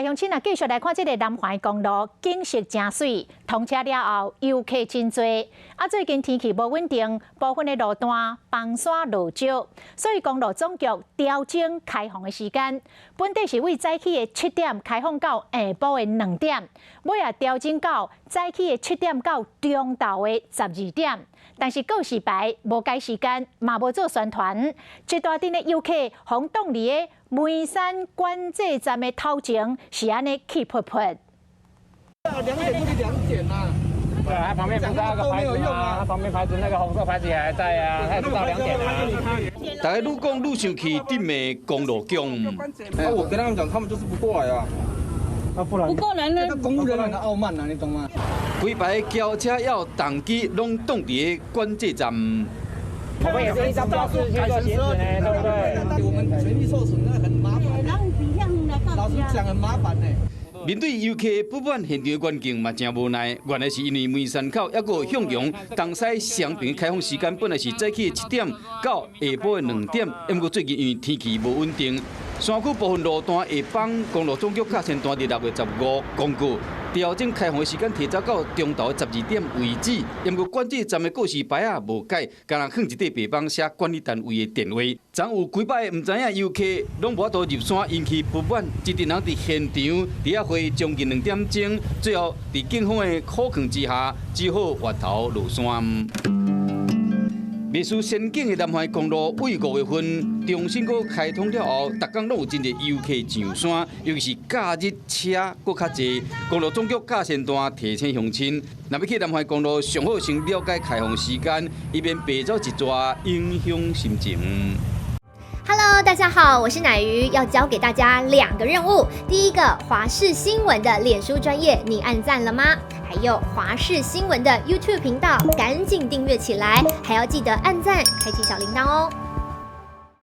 鄉親啊，繼續來看這个南環公路景色誠媠，通車了後遊客真濟。啊，最近天氣無穩定，部分的路段崩山落石，所以公路總局調整開放的時間。本底是對早起的7點開放到下晡的2點，尾仔調整到早起的七點到中晝的12點。但是告示牌無改時間，嘛無做宣傳，一大陣的遊客予擋佇个梅山管制站的頭前，是按呢氣噗噗。 2點就是2點啊！對啊，旁邊不是那個牌子嗎？它旁邊牌子那個紅色牌子也還在啊，它也是到2點啊。大家愈講愈生氣，鎮的公路局。啊，我跟他們講，他們就是不過來啊。啊，不然不過來呢？公務人員的傲慢啊，你懂嗎？規排轎車猶重機攏擋佇个管制站。我們也是依照標示去做行駛呢，對不對？我們權利受損，那很麻煩。老實講，很麻煩呢。面對遊客不滿現場的環境嘛，誠無奈。原來是因為梅山口猶閣向陽東西雙邊開放時間本來是早起的7點到下晡的2點，毋過最近因為天氣無穩定，山區部分路段會崩，公路總局甲線段佇6月15公告調整開放的時間，提早到中晝的12點為止。毋過管制站的告示牌仔無改，干焦囥一塊白板寫管理單位的電話。昨有幾百个毋知影遊客攏無法度入山，引起不滿，一陣人佇現場佇遐花將近2點鐘，最後佇警方的苦勸之下，只好越頭落山。歷史仙境的南環公路對5月份重新閣開通了後，逐工攏有真濟遊客上山，尤其是假日車閣較濟。公路總局甲線段提醒鄉親，若欲去南環公路，上好先了解開放時間，以免白走一逝，影響心情。 Hello，大家好，我是奶魚，要交給大家兩個任務。第一個，華視新聞的臉書專頁，你按讚了嗎？還有華視新聞的 YouTube 頻道，趕緊訂閱起來，還要記得按讚，開啟小鈴鐺哦。